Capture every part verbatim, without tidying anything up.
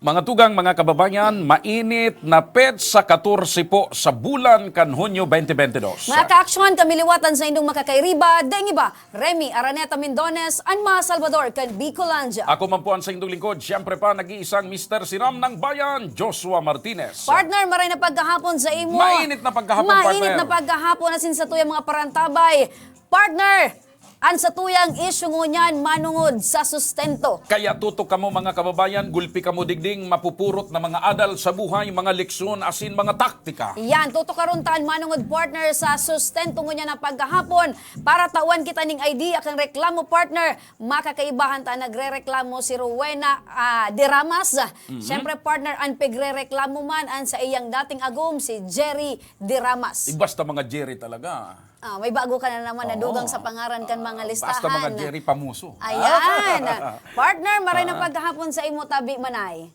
Mga tugang, mga kababayan, mainit na petsa katorse po sa bulan kan Hunyo twenty twenty-two. Mga kaaksyon, kami liwatan sa indong makakairiba, daing iba, Remy Araneta Mindones, an mga Salvador kan Bicolandia. Ako man po ang sa indong lingkod, siyempre pa, nag-iisang Mister Siram ng Bayan, Joshua Martinez. Partner, maray na pagkahapon sa imo. Mainit na pagkahapon, Mainit partner. na pagkahapon, asin sa tuyang mga parantabay. Partner, an satuyang isyu ngunyan manongod sa sustento. Kaya tutok kamo, mga kababayan, gulpi kamo digding mapupurot na mga adal sa buhay, mga leksyon, asin mga taktika. Yan, tutok karon ta an manongod, partner, sa sustento ngunyan na pagkahapon para tawan kita ning idea kan reklamo, partner. Makakaibahan ta, nagrereklamo si Rowena, ah, Deramas. Mhm. Siyempre, partner, an pigrereklamo man an sa iyang dating agom, si Jerry Deramas. Eh, basta mga Jerry talaga. Ah, may bago ka na naman Oo. nadugang sa pangaran kan mga Ah, listahan. basta mga Jerry Pamuso. Ayan. Partner, maray na Ah. pagkahapon sa imo tabi, Manay.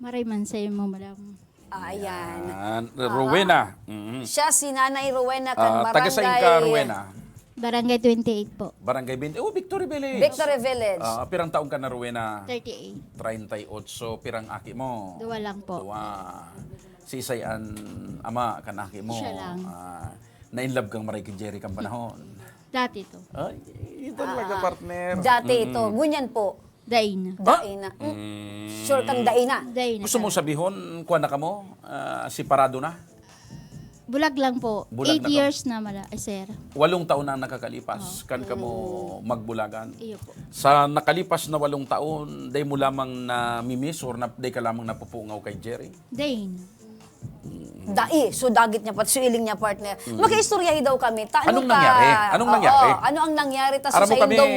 Maray man sa imo, madam. Ah, ayan. Yan. Ah. Rowena. Mhm. Siya si Nanay Rowena kan Ah, taga saan ka, Barangay Rowena? Barangay twenty-eight po. Barangay twenty. Oh, Victory Village. Victory Village. Ah, pirang taon ka na, Rowena? Thirty-eight. Treinta y ocho. Pirang aki mo? Duwa lang po. Duwa. Sisay an ama kan aki mo? Siya lang. Ah, na-in love kang maray ki Jerry kan panahon? Dati to. Ay, ito talaga, Ah, partner. dati ito. Mm-mm. Ngunyan po. Dai na. Dai na. Mm. Mm. Sure kang dai na? Dai na Gusto mo talaga. sabihon, kuwan na kamo? Ah, separado na? Bulag lang po. Bulag Eight na ka? years na mala, eh, sir. Walong taon na ang nakakalipas. Oo. Kan kamo Oo. magbulagan. Iyo po. Sa nakalipas na walong taon, dai mo lamang namimiss or na, dai ka lamang napupungaw kay Jerry? Dai na. Dai, so dagit niya pat-, so iling niya, partner. Mm. Makaistoryahi daw kami. Ta-, ano Anong ka? nangyari? Anong Oo, nangyari? ano ang nangyari? Tas Aram mo sa kami, indong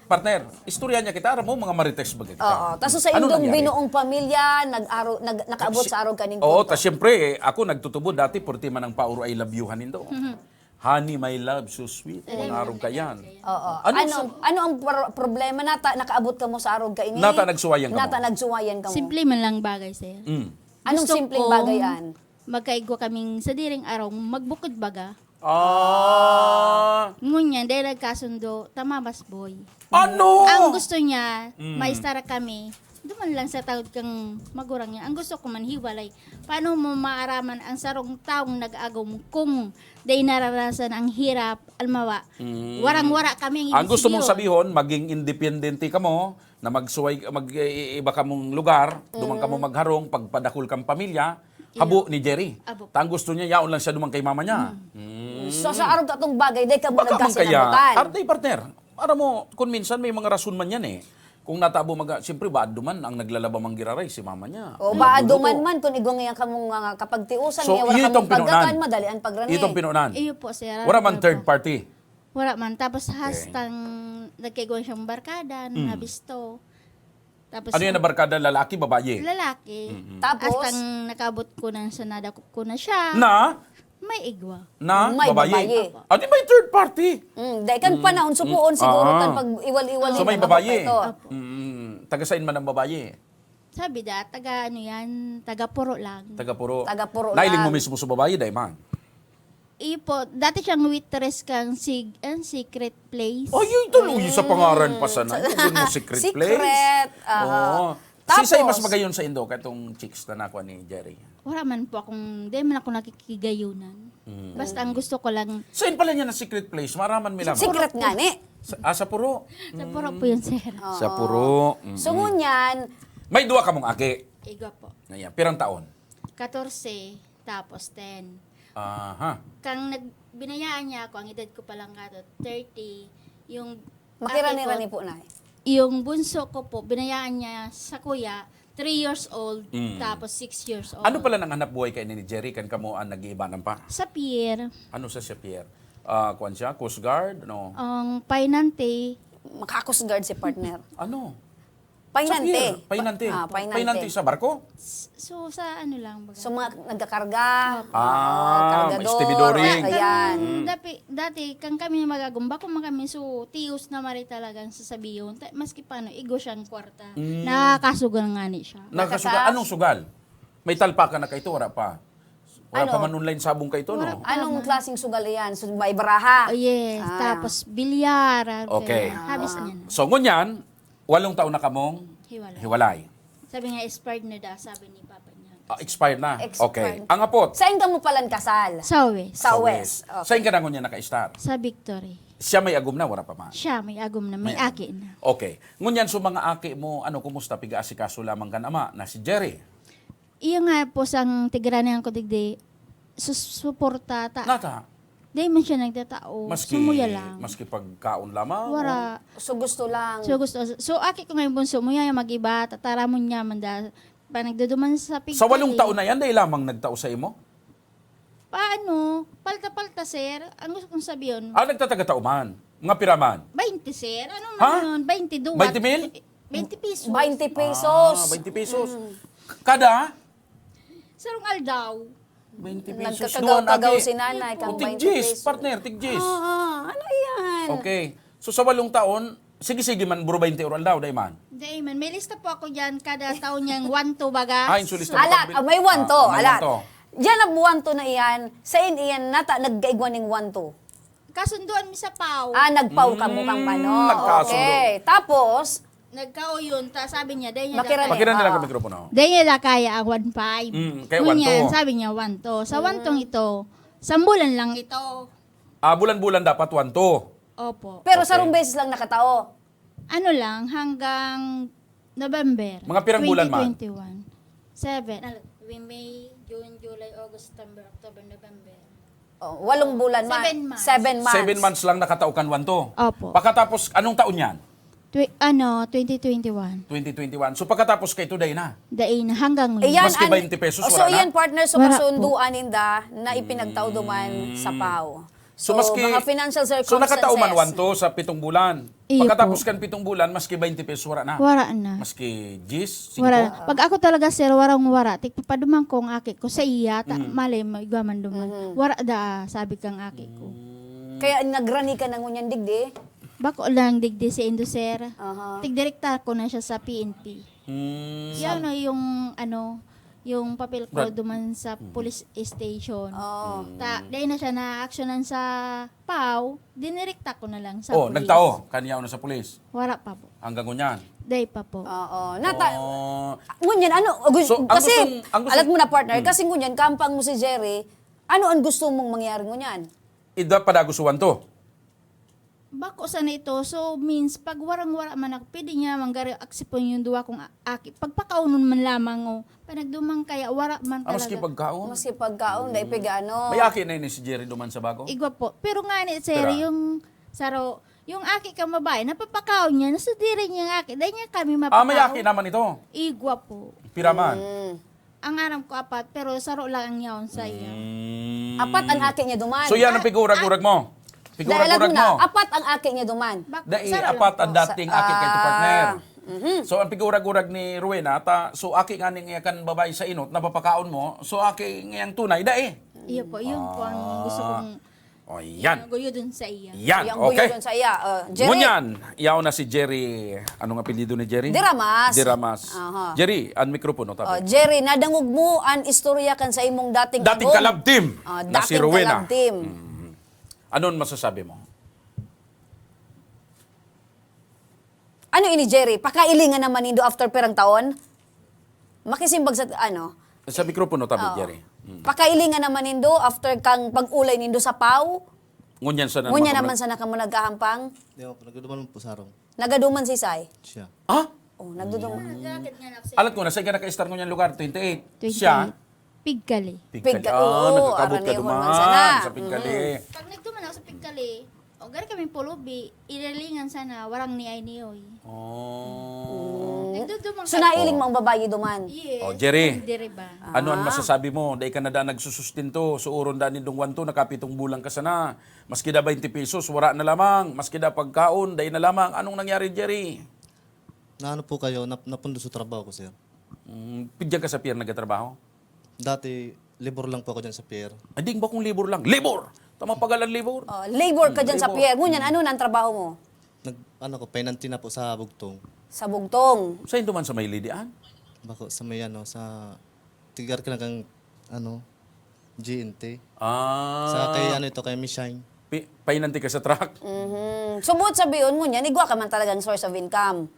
partner, istorya niya kita, aram mo, mga marites ba kita? Oo, tas sa Anong indong nangyari? binuong pamilya, nag-aro-, nag-, nakaabot Si-, sa arog kaning oo, punto. tas siyempre, eh, ako nagtutubod dati, purti man ang pauro I love you-han nindo. Mhm. Honey, my love, so sweet, Ay, mga arog ay, kayan. Oo. Ano Ano, sa ano ang pro-, problema? Nata, nakaabot ka mo sa arog kaini? Nata nagsuwayan ka Nata mo? nagsuwayan ka mo? Simple man lang bagay, sir. Mm. Anong Gusto simpleng kong bagay, an? magkaigwa kaming sadiring arong magbukod baga. Ah. Ngunyan, dahil nagkasundo, tama, mas boy. Ano? Ang gusto niya, Mm. may star kami. Duman lang sa taod kang magurang niya. Ang gusto ko man, hiwalay. Paano mo maaraman ang sarong taong nag-agom kung dai nararasan ang hirap? Almawa, Mm. warang-wara kami ang Ang gusto mong desisyon. sabihon, maging independente kamo, na magsuway, mag, i-, iba kamong lugar, duman Mm. kamo magharong, pagpadakul kang pamilya, Iyo. habo ni Jerry. Abo. Ta ang gusto niya, yaon lang siya duman kay mama niya. Mm. Mm. So, sa arog katong bagay, dai ka mo Baka man kaya, nagkasinabutan. arte, partner, aram mo, kung minsan may mga rason man yan eh. Kung natabo mag-, siyempre, baad duman ang naglalaba man giraray, si mama niya. O, Ang baad nagluto. duman man, kung igwa nga kamong, ah, kapagtiusan, So, nga wala iyo itong kamong pagkakan, pinunan. madali ang pagrani. Itong pinunan. Iyo po, sir. Wala man Ano third po? party. Wala man. Tapos Okay. hastang nagkaigwa siyang barkada, Mm. nabisto. Tapos Ano yan na barkada? Lalaki, babae? Lalaki. Mm-mm. Tapos? Hastang nakabot ko na siya, nadakop ko na siya. Na? May igwa. Na? May Babae? babae. Opo. Ah, di may third party? Mm, dahil kan Mm. panahon, supoon Mm. siguro Ah. kan pag-iwal-iwal So, may nila babae? ito. Opo. Mm. Taga saan man ang babae? Sabi da, taga ano yan, taga Puro lang. Taga Puro. Taga Puro Nailing mo lang. mismo sa babae, dai man? Iyo po, dati siyang waitress kang sig-, ang Secret Place. Ay, yun tuloy sa Mm. pangaran pa sana. Sa Yun mo, Secret Secret, Place. aha. Oo. Tapos? Sisay mas magayon sa indo, katong chicks na nakuha ni Jerry? Wala man po akong, di man ako nakikigayunan. Mm. Basta ang gusto ko lang Saan pala niya na Secret Place? Maraman mi lamang. Secret nga ni. Sa, ah, sa Puro? Sa Puro po yun, sir. Oo. Sa Puro. So, Mm-mm. ngunyan, May duwa kamong aki? Igwa po. Ayan. Pirang taon? Katorse, tapos ten. Aha. Kang nag-, binayaan niya ako, ang edad ko pa lang kato, thirty, yung Makirani-rani ate ko, po, Nay. yung bunso ko po, binayaan niya sa kuya, three years old, Mm. tapos six years old. Ano pala nang hanap buhay kayo ni Jerry kan kamo ang nag-iibanan pa? Sa pier. Ano sa, sa pier? Ah, kuwan siya? Coast Guard? Ano? Ang painante. Maka-Coast Guard si partner. Ano? Painante. Sa pier, painante. Ah, painante. Painante sa barko? S-, so, sa ano lang, baga. So, mga nagkakarga, Opo. Ah, mga kargador, stevedoring. ayan. Kan Mm. dapi-, dati, kan kami magagumba, kung man kami, so, tios na mari talagang sasabihon. Ta-, maski paano, igo siyang kwarta. Mm. Nakakasugal nga ni siya. Nakasugal? Nakakas- Anong sugal? May talpakan na kaito? Wala pa? Wala Ano? pa man online sabong kaito, no? Wala pa Anong man. klaseng sugal yan? So, may baraha? Oh, yes. Ah. Tapos, bilyar. Okay. Habis Ah. niya na. So, ngunyan, walong taon na kamong Hiwalay. hiwalay. Sabi nga, expired na daw, sabi ni Papa niya. Ah, expired na. Expired. Okay. Ang apot? Sain kamo palan kasal? Sa West. Sa West. Okay. Saan ka na ngunyan naka-star? Sa Victory. Siya may agom na, wala pa man. Siya, may agom na, may, May agom. Aki na. Okay. Ngunyan, so mga aki mo, ano, kumusta? Piga-asikaso lamang kan ama na si Jerry. Iyo nga po sang tigiranihan ko digdi, sus- suporta ta. Nata, Di man siya nagtatao. maski, Sumuya lang. maski pagkaon lamang. Wara. So gusto lang. So gusto, so aki ko ngayon bunso, muya yung mag-iba, tataramon niya man da, pa nagduduman sa pigkali. Sa walong taon na yan, dahil lamang nagtao sa imo? Paano? Palta-palta, sir. Ang gusto kong sabihin, Ah, nagtataga-tao man. Mga piraman. baynte, sir. Ano Ha? man yun? Baynte, duwat. Baynte mil? Baynte pesos. Baynte pesos. Ah, baynte pesos. Kada? Sarong aldaw. Baynte pesos. Nagkakagaw-kagaw Luan, agi. si nanay O, kang tig baynte diyes, pesos. Partner, tig diyes. Ah, ah, ano yan? Okay. So sa walong taon, sige-sige man, buro baynte or aldaw, dai man. Dai man. May lista po ako dyan. Kada taon niyang one to baga. Ah, insulis na Alat, pagbil- ah, may one to, Ah, may alat. one to. Diyan ang one to na iyan. Sain iyan, nata, nagkaigwa ning one to. Kasunduan mi sa pao. Ah, nagpao ka mo kang Mm, manok. nagkasundo. Okay. Tapos, Nagkao yun. Ta, sabi niya, dai niya Makirani. kaya. Pakirani lang Ah. ang mikropono. Dai niya da kaya ang one five. Mm, kaya Ngunyan, one to. sabi niya, one to. Sa one tong ito, sambulan lang ito. Ah, bulan-bulan dapat one to. Opo. pero Okay. sarong beses lang nakatao. Ano lang, hanggang November. Mga pirang bulan man? twenty twenty-one. Seven. Ano, May, June, July, August, September, October, November. Oh, walong bulan man. Seven months. Seven months. Seven months lang nakatao kan one to. Opo. Pagkatapos, anong taon yan? Twi- ano, twenty twenty-one. Twenty twenty-one. So pagkatapos kay today na. Dai na, hanggang ngayon. Iyan, Maski an- baynte pesos, so, wala na? Iyan, partner, so Wala kasunduan po. ninda na ipinagtao duman sa pao. So, So, maski, mga financial so nakatao man circumstances. One to sa pitong bulan. Iyo Pagkatapos po. Kan pitong bulan, maski baynte pesos, wala na. Wala na. Maski diyes, singko. Wala na. Pag ako talaga, sir, warang wara. Tigpapaduman ko ang aki ko sa iya. Ta, Mm. malay mo, igwa man duman. Mhm. Wara da, sabi kang aki ko. Kaya nagrani ka na ngunyan digdi. Bako lang digdi sa indo, sir. Aha. Tigdirekta ko na siya sa P N P. Hmm. Yan na yung, ano, yung papel ko Brad- duman sa police station. Oh. Ta, dahil na siya na-actionan sa pao, dinirekta ko na lang sa Oh, police. Nagtao. Kanya na sa pulis. Wala pa po. Hanggang ngunyan. Dahil pa po. Oo. Nata- Oh. Ngunyan, ano, gu- So, ang kasi, gustong- ang gustong- alat mo na, partner, Hmm. kasi ngunyan, kampang mo si Jerry, ano ang gusto mong mangyari ngunyan? Ida padagusuan to. Bako sana ito. So, means, pag warang-wara man ako, pwede niya manggari aksipon yung duwa kong a- aki. Pagpakaunon man lamang, oh. Panagdumang kaya, wara man Ah, maski talaga. Pagkaon. Maski pagkaon, dai piga ano. May aki na ini si Jerry duman sa bago? Igwa po. Pero nga ni, sir, Tira. Yung saro, yung aki kang babae, napapakaon niya, nasa diri niya ang aki. Dahil niya kami mapakaon. Ah, may aki naman ito. Igwa po. Piraman. Mm. Ang aram ko apat, pero saro lang ang yaon sa iya. Mm. Apat ang aki niya duman. So yan ang pigurag-urag mo. Dahil alam Pigurag-urag mo na, mo. Apat ang aki niya duman. Bak- Dai, saro lang apat po. ang dating Sa- aki kay ah, partner. mhm. So ang pigurag-urag ni Rowena, ta, so aki nga ning kan babae sa inot, napapakaon mo, so aki ngayang tunay, dai. Iyo po, yun po ang gusto kong O yan. guyodon sa iya. Yan, Yung okay. Guyodon sa iya. Uh, Jerry. Ngunyan, yaw na si Jerry. Anong apelyido ni Jerry? Diramas. Diramas. Aha. Jerry, ang mikropono, Oh, tabi. Jerry, nadangog mo ang istorya kan sa imong dating Dating agom? kalab team Ah, na si dating Rowena. Kalab team. Mm. Anong masasabi mo? Ano ini, Jerry? Pakailingan naman nindo after pirang taon? Makisimbag sa, ano? Sa mikropono, tabi, Oo. Jerry. Mm. Pakailingan naman nindo after kang pag-ulay nindo sa pao? Ngunyan sa Ngunyan naman sana kamo nagkahampang? Di ako, nagduduman po sarong. Nagaduman si Sai? Siya. Ha? Oh, nagduduman. Alat ko na, sa ka naka-star ngunyan lugar, twenty-eight. Twenty-eight. Siya? Pigkali. Pigkali. Pigka- Ah, oo, nagkakabot ka araniwan duman man sana. Sa Pigkali. Pag nagduman ako sa Pigkali, o gari kami pulubi, iralingan sana, warang ni ay niyoy. Oh. Nagduduman So, nailing mo ang babae duman? Yes. Oh, Jerry. Diri ba? Ano ang Ah. masasabi mo? Dai ka na da nagsusustinto. So, uron da nindong wanto, nakapitong bulang ka sana. Maski da baynte pesos, wara na lamang. Maski da pagkaon, dai na lamang. Anong nangyari, Jerry? Na ano po kayo, nap napundo sa trabaho ko, sir. Mm, pidyan ka sa pier nagtatrabaho? Dati, labor lang po ako dyan sa pier. Ay, di ba kung labor lang? Labor! Tama pagalan labor. Oh, labor ka dyan sa Labor. pier. Ngunyan, ano na ang trabaho mo? Nag, ano ko, painanti na po sa bugtong. Sa Bugtong. Saan duman sa may lidian? Bako sa may ano, sa tigar ka lang kang, ano, G N T. Ah. Sa kay ano ito, kay Mishine. Pi- painanti ka sa truck? Mhm. So, buot sabihin, ngunyan, igwa ka man talagang source of income.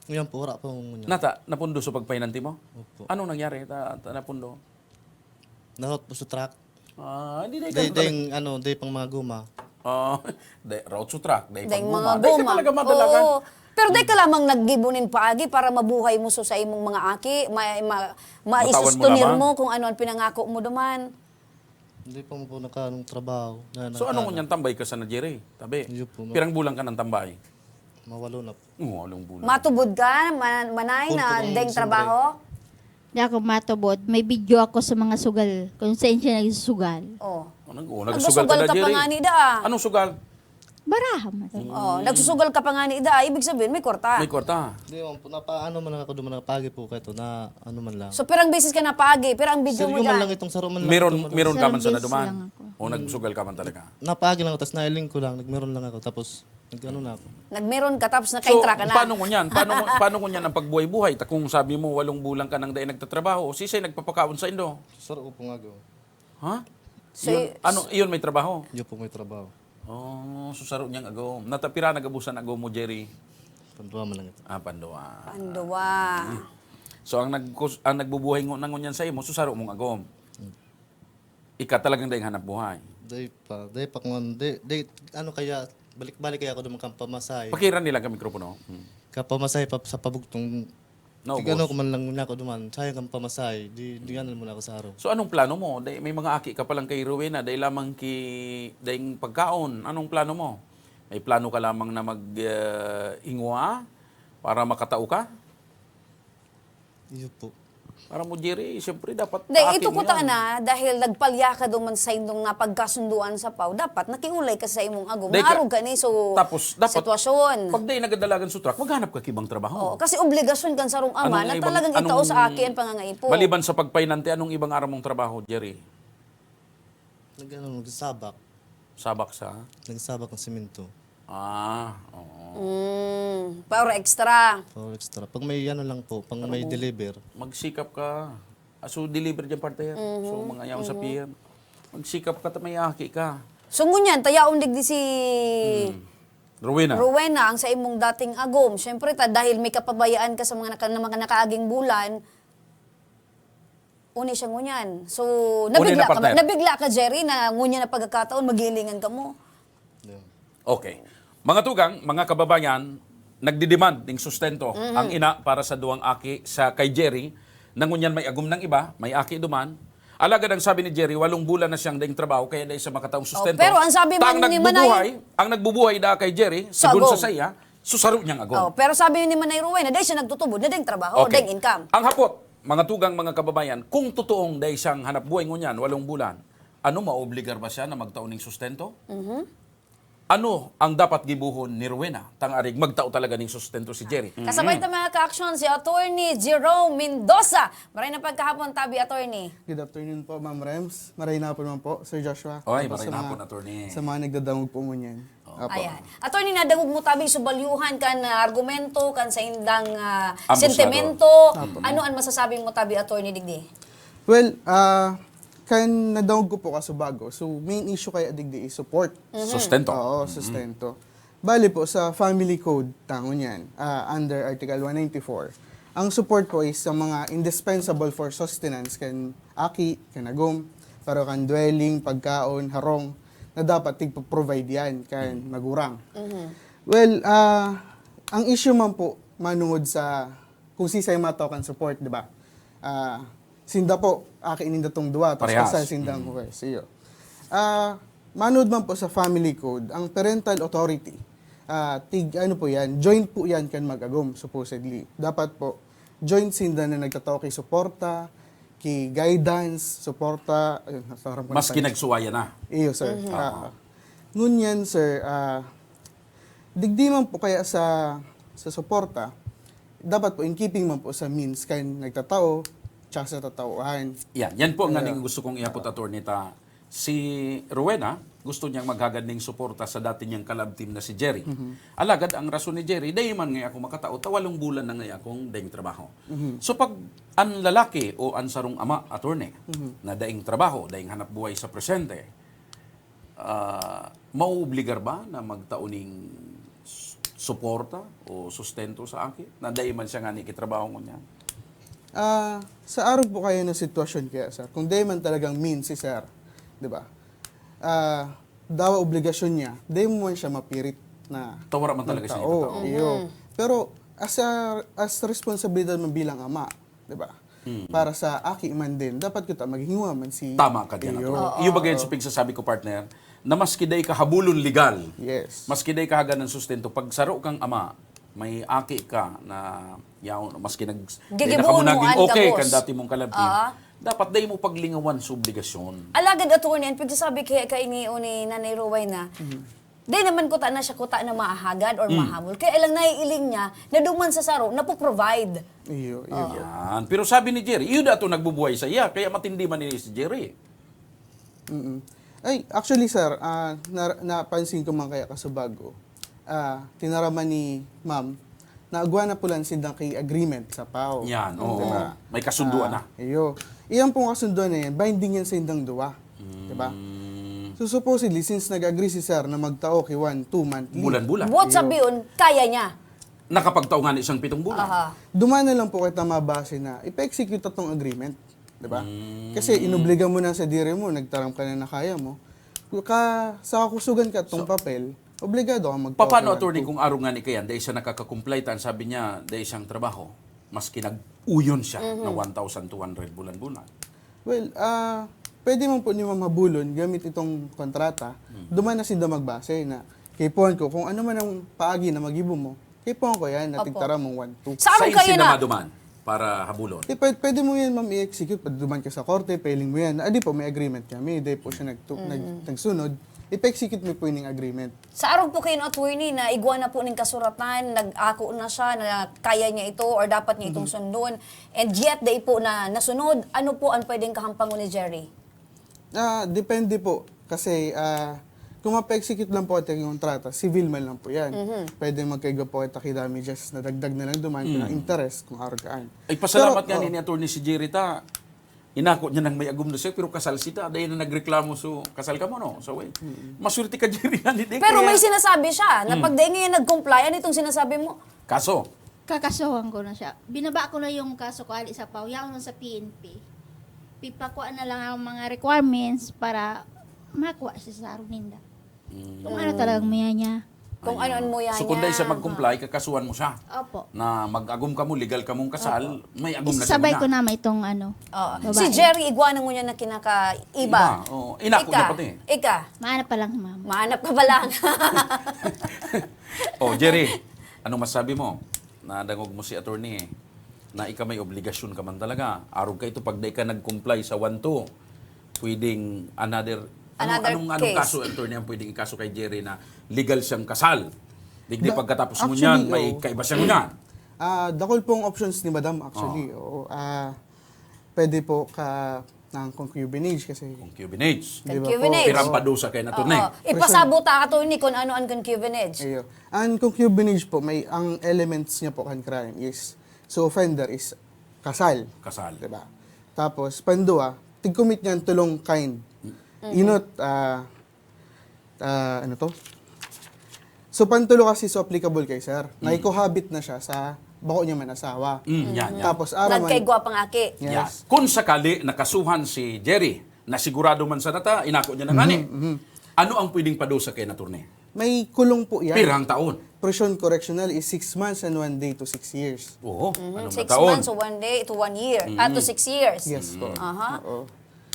Ngayon po, wala pa akong ngunyan. Nata, napundo sa pagpahinanti mo? Opo. Anong nangyari? Ta, ta, napundo? Narot po sa truck. Ah, hindi na Day, ding, ano, day pang mga guma. Oh, day, road to truck, day Dahil pang mga guma. Day ka guma. talaga madalagan. Oo. Pero dahil ka lamang naggibo nin paagi para mabuhay mo sa imong mga aki, ma, ma, Matawan mo maistustunir lamang. Mo kung ano ang pinangako mo duman. Hindi pa mo po nakaanong trabaho. Na, So, anong ngunyan tambay ka sa na, Jerry? Tabi. Iyo po, ma- Pirang bulan ka ng tambay? Mawalo na po. Oo, walong bulan. Matubod ka, man, manay, Punto na kong deng siyempre. Trabaho? Di ako matubod. May video ako sa mga sugal. Kung saan siya nagsusugal. Oh. Oh, nag, oh, nagsusugal ka Nagsusugal na, ka pa Jerry. nga ni daa. Anong sugal? Baraha man. Oh, nagsusugal ka pa nga ni daa. Ibig sabihin, may kwarta. May kwarta. Hindi man po, napaano man lang ako doon, nakapagi po kayo na ano man lang. So, pirang beses ka napaagi, pero ang video Sir, mo yung man dyan. lang itong saro man lang. Meron, Ito man. meron ka man sa Service naduman? lang ako. O nagsugal ka man talaga? Napaagi lang ako, tapos nailing ko lang, nagmeron lang ako, tapos nag-ano na ako. Nagmeron ka, tapos So, nakaintra ka na. Paano ngunyan? Paano, paano ngunyan ang pagbuhay-buhay? Ta kung sabi mo, walong bulan ka nang dai nagtatrabaho, sisay nagpapakaon sa indo? Saro ko po nga ako. Ha? So, Yun, ano, iyon may trabaho? Iyo po may trabaho. Oh, susaro niyang agom. Natapira nagabusan agom mo, Jerry? Pandua man lang ito. Ah, pandua. Pandua. So, ang, nagkus- ang nagbubuhay ngo na ngunyan sa imo, susaro mong agom. Ika talagang daing hanap buhay. Day pa, day pa kung ano, day, day, ano kaya, balik-balik kaya ako doon magkampamasahe. Pakiran nila ka mikropono. Hmm. Kapamasahe pa sa pabugtong, Naubos. tigano ko man lang muna ako duman, sayang ang pamasahe, di, di ano muna ako sa araw. So, anong plano mo? Dai, may mga aki ka palang kay Rowena, dai lamang ki, daing pagkaon. Anong plano mo? May plano ka lamang na mag uh, ingwa para makatao ka? Iyo po. Para mo, Jerry, siyempre dapat Dahil aki ito mo ko ta yan. na, dahil nagpalya ka duman sa indong napagkasunduan sa pau, dapat nakiulay ka sa imong agom. Dahil ka- Maarog ka ni so Tapos, dapat, sitwasyon. Pag dai nagadalagan sa truck, maghanap ka kibang trabaho. Oo, kasi obligasyon kan sarong ama Anong na ibang- talagang itao anong- sa aki ang pangangaipo. Maliban sa pagpainante, anong ibang aram mong trabaho, Jerry? Nag-ano, nagsabak. Sabak sa? Nagsabak ng simento. Ah, oo. Mm, para extra. Para extra. Pag may ano lang po, pag may deliver. Magsikap ka. Ah, so, deliver dyan, partner. So, mga yaon sa P M. Magsikap ka, ta may aki ka. So, ngunyan, tayaon digdi si Rowena. Rowena, ang sa imong dating agom. Siyempre, ta, dahil may kapabayaan ka sa mga, naka, mga nakaaging bulan, uni siya ngunyan. So, Uni nabigla, na, ka, partner. nabigla ka, Jerry, na ngunyan na pagkakataon, magilingan ka mo. Yun. Okay. Mga tugang, mga kababayan, nagdidemand ning sustento ang ina para sa duwang aki sa kay Jerry, na ngunyan may agom ng iba, may aki duman. Alagad ang sabi ni Jerry, walong bulan na siyang daing trabaho, kaya dai siya makataong sustento. Pero ang sabi Ta man ni Manay nagbubuhay, ang nagbubuhay da kay Jerry, Sa sigun agom. Sa saya, susaro niyang agom. Oh, pero sabi ni Manay Rowena, dahil siya nagtutubod na daing trabaho, Okay. daing income. Ang hapot, mga tugang, mga kababayan, kung totoong dai siyang hanap buhay ngunyan, walong bulan, ano, maobligar ba siya na magtao ning sustento? Ano ang dapat gibohon ni Rowena? Tangarig magtao talaga ning sustento si Jerry. Kasabay ta mga ka-aksyon si Attorney Jerome Mendoza. Maray na pagkahapon, tabi, Attorney. Good afternoon po, Ma'am Rems. Maray na po naman po, Sir Joshua. Oy, Tapos maray sa na mga, po, Attorney. Sa mga nagdadangog po ngunyan. Opo. Ayan. Attorney, nadangog mo tabi so balyuhan kan ah, argumento, kan sa indang ah, Ambos sentimento. lado. Ano ang masasabi mo tabi, Attorney, digdi? Well, ah, kan nadangog ko po kaso bago, so main issue kaya digdi is support. Sustento. Oo, sustento. Bali po, sa family code, tangon yan, ah, under Article one ninety-four, ang support po is sa mga indispensable for sustenance kan aki, kan agom, pero kan dwelling, pagkaon, harong, na dapat tigpo-provide yan kan magurang. Well, ah, ang issue man po, manungod sa kung sisay mataw kan support, di ba? Ah, sinda po, aki ninda tong duwa, tapos Parehas. Kasal sinda ang huwes, iyo. Ah, manood man po sa family code, ang parental authority, ah, tig, ano po yan, joint po yan kan mag-agom, supposedly. Dapat po, joint sinda na nagtatao ki suporta, ki guidance, suporta, ayun, parang Mas kinagsuwayan na. Iyo, sir. Ah, ngunyan, sir, ah, digdi man po kaya sa sa suporta, dapat po in keeping man po sa means kan nagtatao tsaka sa tatauhan. Yan, yan po ang Kaya- naning gusto kong iapot, Attorney, ta. Si Rowena, gusto niyang maghagad ning suporta sa dati niyang kalab team na si Jerry. Alagad ang rason ni Jerry, dai man ngay ako makatao, ta walong bulan na ngay akong daing trabaho. So pag ang lalaki o ang sarong ama, Attorney, na daing trabaho, daing hanap buhay sa presente, ah, mauobligar ba na magtao ning s- suporta o sustento sa aki na dai man siya ngani kitrabaho ngunyan? Ah, sa arog po kayo na sitwasyon kaya, sir, kung dai man talagang means si sir, di ba? Ah, dawa obligasyon niya, dai mo man siya mapirit na Tawara man talaga siya magtao. Itao. Iyo. Pero as a, as responsibilidad man bilang ama, di ba? Para sa aki man din, dapat kita maghinguha man si Tama ka dyan, Iyo. Atty. Iyo ba ganyan sa pigsasabi ko, partner, na maski dai ka habulon legal, Yes. maski dai ka hagan ng sustento, pag saro kang ama, may aki ka na yaon, maski nag, dai na Gigibohon kamo naging mo an okay gabos. Kan dati mong kalabhin, Ah. dapat dai mo paglingawan sa obligasyon. Alagad, attorney, ang pagsasabi kaya kaini ni Nanay Roway na, di naman kuta na siya kuta na mahagad or mahamol. Kaya lang naiiling niya na duman sa saro, napoprovide. Iyo, iyo. Yan. Pero sabi ni Jerry, iyo dato nagbubuhay sa iya, kaya matindi man ni si Jerry. Mm-mm. Ay, actually, sir, ah, na, napansin ko man kaya kasubago, ah, tinaraman ni ma'am, naagwa na po lang sindang kay agreement sa pao. Yan, oo. Diba? May kasunduan Ah, na. Iyo. Iyan pong kasunduan na yan, binding yan sa indang duwa. Diba? Mm, So supposedly, since nag-agree si sir na magtao ki one, two month leave, Bulan-bulan. Buot sabihin, kaya niya. Nakapagtao nga ni isang pitong bulan. Aha. Duman na lang po kita mabase na ipa-execute atong agreement. Diba? Kasi inobliga mo na sa diri mo, nagtaram ka na na kaya mo. Ka, sa kakusugan ka itong papel, obligado kang magtao Paano, ki one, attorney, two. Kung arog nga ni kayan, dahil siya nakakakumplay, ta, ang sabi niya, dahil siyang trabaho, maski nag-uyon siya na one thousand two hundred bulan-bulan. Well, ah, pwede man po ni ma'am habulon gamit itong kontrata. Duman na sinda magbase na kaipuhan ko kung ano man ang paagi na magibo mo. Kaipuhan ko yan, na Opo. tigtaram mong one two. Sa arog Sain kayo sila na. maduman para habulon? Eh, pwede, pwede mo yan, ma'am, i-execute. Pag duman ka sa korte, pailing mo yan. Adi po, may agreement kami. Di po siya nagtu- nag- nagsunod. Ipa-execute mo po yung agreement. Sa arog po kayo, attorney, na igwa na po ning kasuratan, nag-ako na siya na kaya niya ito or dapat niya itong sundon, and yet dai po na nasunod, ano po ang pwedeng kahampangon ni Jerry? Ah, depende po. Kasi ah, kung mapa-execute lang po ito yung kontrata, civil man lang po yan. Pwede magkaigwa po ito ki damages na dagdag na lang duman, mm interest kung argaan. Ay, pasalamat Pero, nga oh. ni Attorney si Jerry ta, inako niya nang may agom na siya, pero kasal sita, dahil na nagreklamo so, kasal ka mo, no? So, wait. Maswerte ka, Jerry, nga ni Dek, Pero kaya- may sinasabi siya na pag dai ngayon nag-comply, ano itong sinasabi mo? Kaso, Kakasohan ko na siya. Binaba ko na yung kaso ko ali sa pao. Yaon sa P N P. Pipakwa na lang ang mga requirements para makuha siya sa saro ninda. Kung ano talagang maya niya. Kung ano ang muya so, kung niya. dahil siya mag-comply, kakasuhan mo siya. Opo. Na mag-agom ka mo, legal ka mong kasal, may agom na siya Isabay muna. ko na may itong ano. Oo. babae. Si Jerry, igwa na ngunyan na kinakaiba. Iba, oo. Inako Ika, niya pati. Ika, Maanap pa lang, ma'am. maanap ka pa lang. Oh, Jerry, anong masabi mo? Nadangog mo si attorney eh, na ika may obligasyon ka man talaga. Arog ka ito, pag dai ka nag-comply sa one two, pwedeng another, anong, Another anong, anong case. Kaso, attorney, ang pwedeng ikaso kay Jerry na legal siyang kasal? Digdi Da- pagkatapos mo actually, niyan, may oo. kaiba siya niyan. Ah, dakul pong options ni Madam, actually. Oo. Ah, pwede po ka ng concubinage kasi Concubinage. Di ba Concubinage. po? Pirang padusa kay attorney. Oo. Ipasabot ta, attorney, kung ano ang concubinage. Iyo. Ang concubinage po, may ang elements niya po kan crime is, so offender is kasal. Kasal. Diba? Tapos, pandua, tig-commit niya ang tulong kind. Inot, ah, ah, ano to? So, pantulo kasi so applicable kay sir. Nagko-cohabit na siya sa bako niya man asawa. Mm, yan, yan. Tapos, araman, Nagkaigwa pang aki. Yeah. Yes. Kung sakali nakasuhan si Jerry, na sigurado man sa nata, inako niya na ngani. Ano ang pwedeng padusa kay attorney? May kulong po yan. Pirang taon. Prison correctional is six months and one day to six years. Oo, Mhm. anong Six na taon? months to one day, to one year. Ah, to six years. Yes po. Aha. Oo.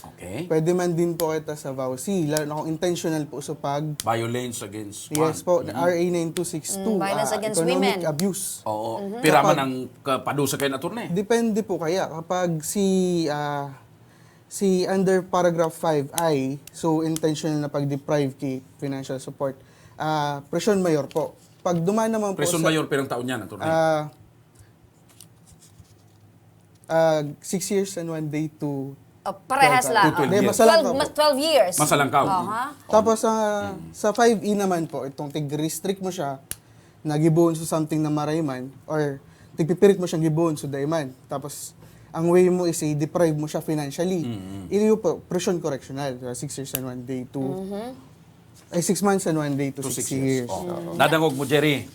Okay. Pwede man din po kita sa VAWC, lalo na kung intentional po sa pag... Violence against Yes one. po, the R A nine two six two, Mm, violence ah, against economic women. abuse. Oo. Mhm. Pira man Kapag- ang kapadusa kay attorney? Depende po kaya. Kapag si, ah, si under paragraph five I, so intentional na pag-deprive ki financial support, ah, prison mayor po. Pag duman naman po Prison sa... mayor, pirang taon yan, attorney? Ah, ah, six years and one day to... Oh, parehas twelve, lang. To twelve Hindi, years. masalang twelve, ka po. mas twelve years. Masalang ka. Aha. Tapos sa sa five E naman po, itong tig-restrict mo siya, na gibohon sa something na maray man, or tigpipirit mo siyang gibohon sa dai man. Tapos, ang way mo is i-deprive mo siya financially. Iyo po, prison correctional, so six years and one day to... Ay, six months and one day to, To six, six years. years. Oh. Oo. Nadangog mo, Jerry.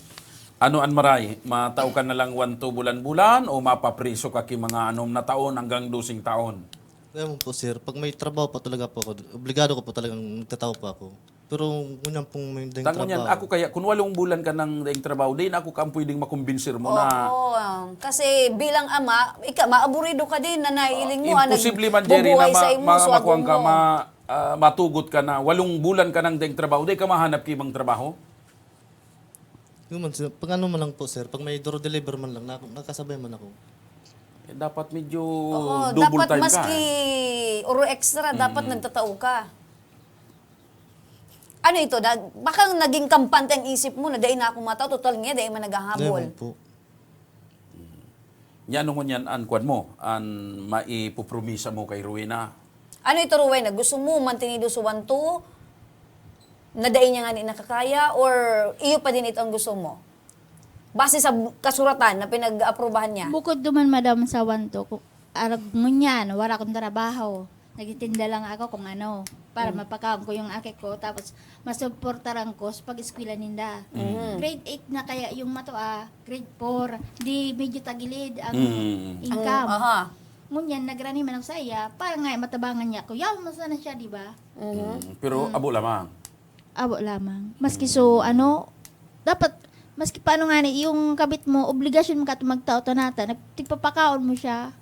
Ano an maray? Matao ka na lang wanto bulan-bulan o mapapriso ka ki mga anom na taon hanggang doseng taon? Kaya mo po, sir, pag may trabaho po talaga po ako, obligado ko po talagang nagtatao po ako. Pero ngunyan pong may daing Tangon yan, trabaho. Ako kaya, kung walong bulan ka nang daing trabaho, di na ako kaampoy ding makumbinser mo na Oo, um, kasi bilang ama, ika, maaburido ka din na nailing mo, ah, imposible man, Jerry, na nagbubuhay sa ma- imo, ma- so makuha ka, agom mo. ma- ah, matugot ka na walong bulan ka nang daing trabaho, di ka mahanap ki ibang trabaho? Yun man, sir, pag ano man lang po, sir, pag may door deliver man lang, nak- nakasabay man ako. Eh, dapat medyo Oo, double dapat time maski ka. Eh. Oro Extra, dapat nagtatao ka. Ano ito? Da, baka naging kampante ang isip mo na dai na akong matao, total nga, dai man naghahabol. Diamond po. Nya ano ngunyan an kwan mo, an maipupromisa mo kay Rowena? Ano ito, Rowena? Gusto mo mantenido sa one two na dai niya nga ni nakakaya or iyo pa din ito ang gusto mo? Base sa kasuratan na pinag-aprobahan niya. Bukod duman, madam, sa one two, ku- arag ngunyan, wala akong trabaho. Nagtitinda lang ako kung ano, para mapakaon ko yung aki ko, tapos masuportaran ko sa pag-eskwela ninda. Grade eight na kaya yung matua, grade four, di medyo tagilid ang Mm. income. Aha. Ngunyan, nagrani man ako sa iya, para nga matabangan niya ako. Yaw mo sana siya, di ba? Mm, pero abo lamang. Abo lamang. Maski so, ano, dapat, maski paano nga ni, yung kabit mo, obligasyon mo ka magtao to nata, nagpapakaon mo siya.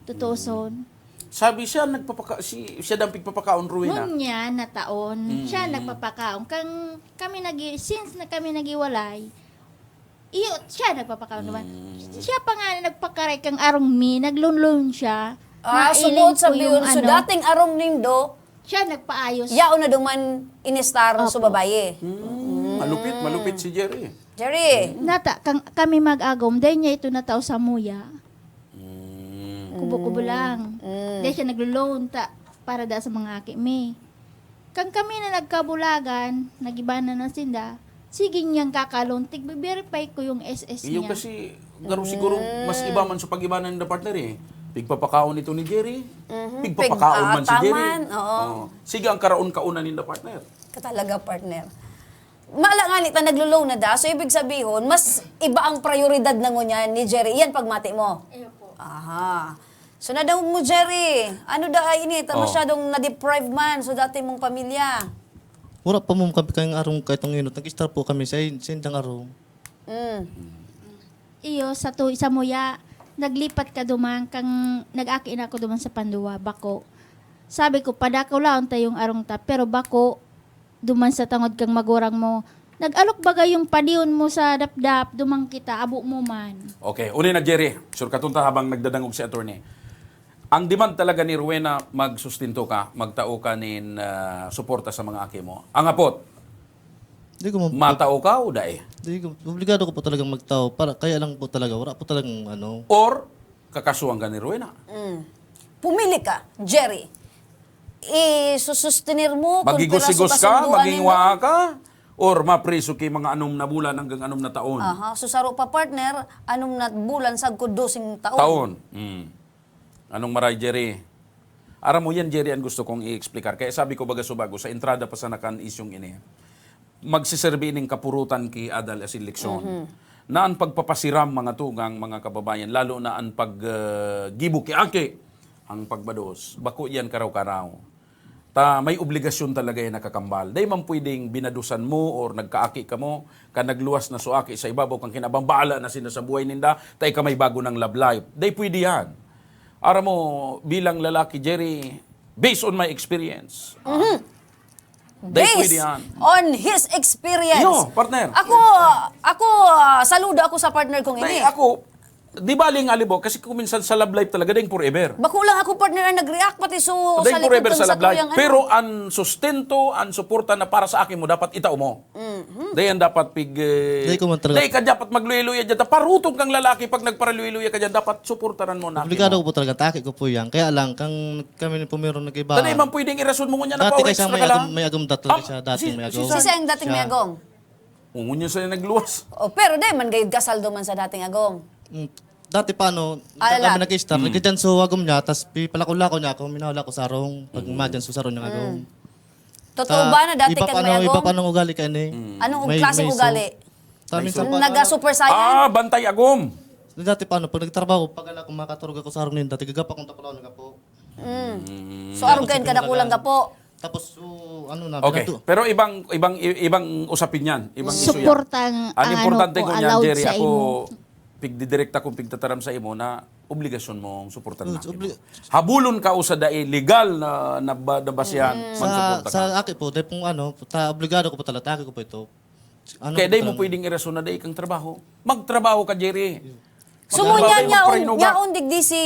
Totoo son. Sabi siya, nagpapaka, si, siya daw pigpapakaon, Rowena. Ngunyan na taon, siya nagpapakaon. Kang kami nag since na kami nagiwalay, iyo, siya nagpapakaon naman. Siya pa nga na nagpakaray kang arong mi, nagloan-loan siya. Ah, Nailing subot ko sabi yung yun. So, ano, dating arom nindo, siya nagpaayos. yaon na duman inistar sa Opo. babae. Hmm, malupit, malupit si Jerry. Jerry, Nata, kang, kami mag-agom, dahil niya ito natao sa muya. Hmm. Kubo-kubo lang. Dahil siya naglo-loan ta, para da sa mga aki mi. Kang kami na nagkabulagan, nagibanan na sinda, sige niyang kakalon, tig-verify ko yung S S Iyo niya. Kasi, garo siguro, mas iba man sa pag-ibanan na partner eh. Pigpapakaon ito ni Jerry, pigpapakaon man si Jerry. Pigpaataman, oo. Oo. Sige, ang karaon-kaonan ninda partner. Ka talaga, partner. Mala nga ni ta, naglo-loan na da. So, ibig sabihin, mas iba ang prioridad na ngunyan ni Jerry. Iyan pagmati mo? Iyo po. Aha. So, nadangog mo, Jerry. Ano da ay ini? Ta Oh. Masyadong na-deprive man. So, dati mong pamilya. Wala pa mo kami kayong arong kaitong inot. Nag-start po kami sa, sa indang arong. Mm. Iyo, sa to, sa muya, naglipat ka duman, kang nag-aki na ako duman sa Pandua, bako. Sabi ko, padako laon ta yung arong ta, pero bako, duman sa tangod kang magurang mo, nag-alok bagay yung padiyon mo sa dapdap, duman kita, abo mo man. Okay, uni na Jerry. Sure ka tunta habang nagdadangog si attorney. Ang demand talaga ni Rowena, magsustento ka, magtao ka nin ah, suporta sa mga aki mo. Ang apot, Di ko mo... matao ka o dai? Di ko, obligado ko po talagang magtao. Para, kaya lang po talaga, wala po talagang ano. Or kakasuhan ka ni Rowena? Mm. Pumili ka, Jerry. Isusustenir mo kung Magigos-igos ka, pinasunduan maging ninyo? waa ka, or mapriso ki mga anom na bulan hanggang anom na taon. Aha, so saro pa, partner, anom na bulan sagkod dosing taon. Taon. Mm. Anong maray, Jerry? Aram mo yan, Jerry, ang gusto kong i-explicar. Kaya sabi ko, baga subago, sa entrada pa sa nakan isyong ini, magsiserbi ining kapurutan ki Adal as eleksyon. Na ang pagpapasiram, mga tugang, mga kababayan, lalo na ang pag, ah, gibo ki aki, ang pagbados, bako yan karaw-karaw. Ta may obligasyon talaga yan nakakambal. Dai man pwedeng binadusan mo or nagkaaki ka mo, kan nagluwas na so aki sa ibabaw kan kinabang bahala na sinda sa buhay ninda, ta ika may bago ng love life. Dai pwede yan. Aram mo, bilang lalaki, Jerry, based on my experience, ah, dai pwede Based yan. on his experience. Yo, partner. Ako, ako, ah, saludo ako sa partner kong Dai, ini. Ako, di bali nga, alibo, kasi kung minsan sa love life talaga, dai forever. Bako lang ako, partner, ang nag-react pati so Dai sa likod forever kang sa love life. sakuyang ano. Pero ang sustento, ang suporta na para sa aki mo, dapat itao mo. Mhm. Dai yan dapat pig... eh, Dai ko man talaga. Dai ka dapat magluya-luya dyan. Parutong kang lalaki pag nagparaluya-luya ka dyan, dapat suportaran mo na aki Obligado mo. ko po talaga, taki ko po yan. Kaya lang, kang kami po meron nag-iba. Dai man pwedeng irason mo ngunyan na Dati pa, kaysa extra may ka lang. agom, may agom dati Ah, kaysa dating si- may si- agom. Sisay ang dating may Siya. agom? O, ngunyan sa'yo nagluwas. Oh, pero dai man gayud kasaldo man sa dating agom. Mm, dati pa, ano, Ala. kami nag-start, nagkadyan so agom niya, tas pipalako-lako niya ako, minahula ko sarong, pag madyan so sarong niya agom. Totoo ba na dati Iba kang pa, may ano, iba agom? pa nung ugali ka ini. Anong May- klaseng may so- ugali? Minsan Naga-super saiyan? Ah, bantay agom. Dati pa, ano, pag nagtrabaho, pag ala, kung makaturog ako sa harong ninda, tigagapa kong tapalaw na gapo. Mm. So, arog kayo kadakulang gapo. Tapos, so, ano na, Okay, pinagtu- pero ibang ibang ibang usapin yan, ibang issue yan. Suporta ang, Ang ang importante ano po, ko niyan, allowed Jerry, sa ako imo. Pigdidirekta kong pigtataram sa imo na obligasyon mong suportahan Oo, na. obli- Habulon ka o sa dai legal na, na, na basihan, sa, magsuporta sa ka. Aki po, dahil pong ano, ta, obligado ko po talaga, Aki ko po ito. Ano Kaya po dai mo talaga? Pwedeng irason na dai kang trabaho. Magtrabaho ka, Jerry. So, Magtrabaho ngunyan kayo, yaon, magpahinuga. yaon digdi si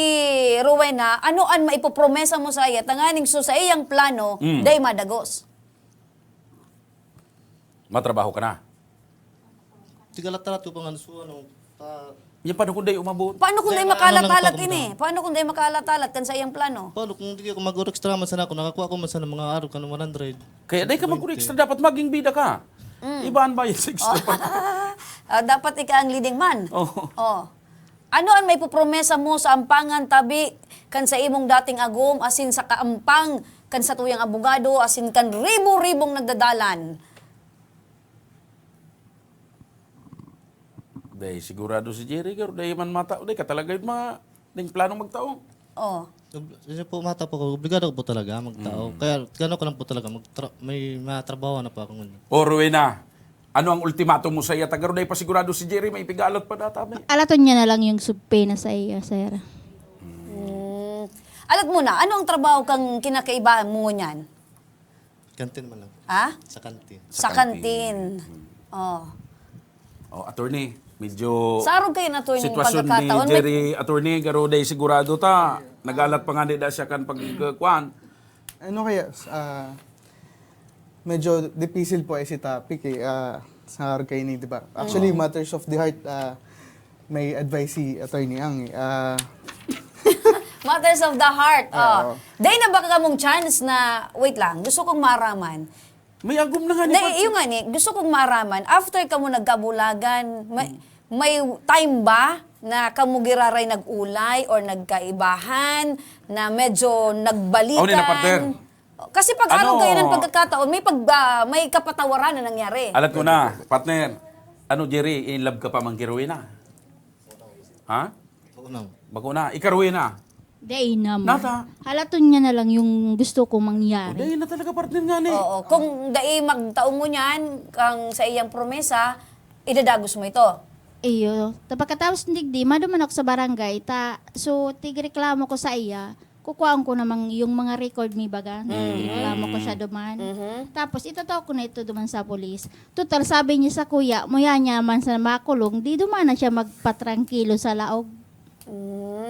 Rowena, ano an maipopromesa mo sa iya tanganing so sa iyang plano, Mm. day madagos? Matrabaho ka na. Tigalat-talat ko pang ano, so, ano, ta, Yan, paano kung dai umabot? Paano kung day Kaya makalat-alat ano lang pa ini? Paano kung day makalat-alat kan sa iyang plano? Paano kung di ako mag-extra man sana ako, nakakuha ko man sana mga araw ka ng one hundred? Kaya dai ka mag-extra, dapat maging bida ka. Iba ang bayad sa extra. Ah, dapat ika ang leading man. Oh. Oh. Ano an maipopromesa mo sa ampangan tabi kan sa imong dating agom asin sa kaampang kan satuyang abogado asin kan ribo-ribong nagdadalan? Dai sigurado si Jerry, pero dai man mata, dai ka talaga yun ma, dai plano magtao. Oh. Ob- Kasi po, mata po ko, obligado ko po talaga magtao. Kaya gano'n ko lang po talaga, magtra- may matrabaho na po ako ngayon. O Rowena, ano ang ultimatum mo sa iya? Tagaro, dai pa sigurado si Jerry, may pigalat pa data, may. Alaton niya na lang yung subpoena sa iyo, sir. Mm. Alat mo na, ano ang trabaho kang kinakaibahan mo ngunyan? Kantin man lang. Ha? Sa kantin. Sa kantin. Oh. Oh, attorney, medyo Sa arog kayo na, attorney, sitwasyon ni pagkakataon, may- Jerry, attorney, garo dai sigurado ta. Nagalat pa nga di da siya kan pagkuan. Ano kaya, ah, medyo dipisil po ay si topic eh, ah, sa arog kayo ni, di ba? Actually, matters of the heart, ah, may advice si Attorney Ang eh. Ah, Matters of the heart. Oh. Oo. Dahil na baka kamong chance na, wait lang, gusto kong maraman. May agom na nga ni Na, Pat. Yung nga ni, gusto kong maraman, after kamo nagkabulagan, may, may time ba na kamo giraray nag-ulay or nagkaibahan na medyo nagbalikan? Ano na, partner? Kasi pag Ano? ano kayo ng pagkakataon, may pag, ah, may kapatawaran na nangyari. Alat ko na, partner. Ano, Jerry, in love ka pa man ki Rowena? Ha? Oo naman. Bako na. Ikaw, Rowena? Dai naman. Nata? Halaton niya na lang yung gusto ko O, mangyari. dai na talaga, partner, nga ni. Oo. Kung dai magtaong mo niyan, kang sa iyang promesa, idadagos mo ito. Iyo. Ta pagkatapos digdi, maduman ako sa barangay. Ta, so, tigreklamo ko sa iya. Kukuhaan ko namang yung mga record, may baga. Reklamo ko siya duman. Tapos, itataw ko na ito duman sa polis. Total, sabi niya sa kuya, muya niya man sa makulong, di duman na siya magpatrangkilo sa laog.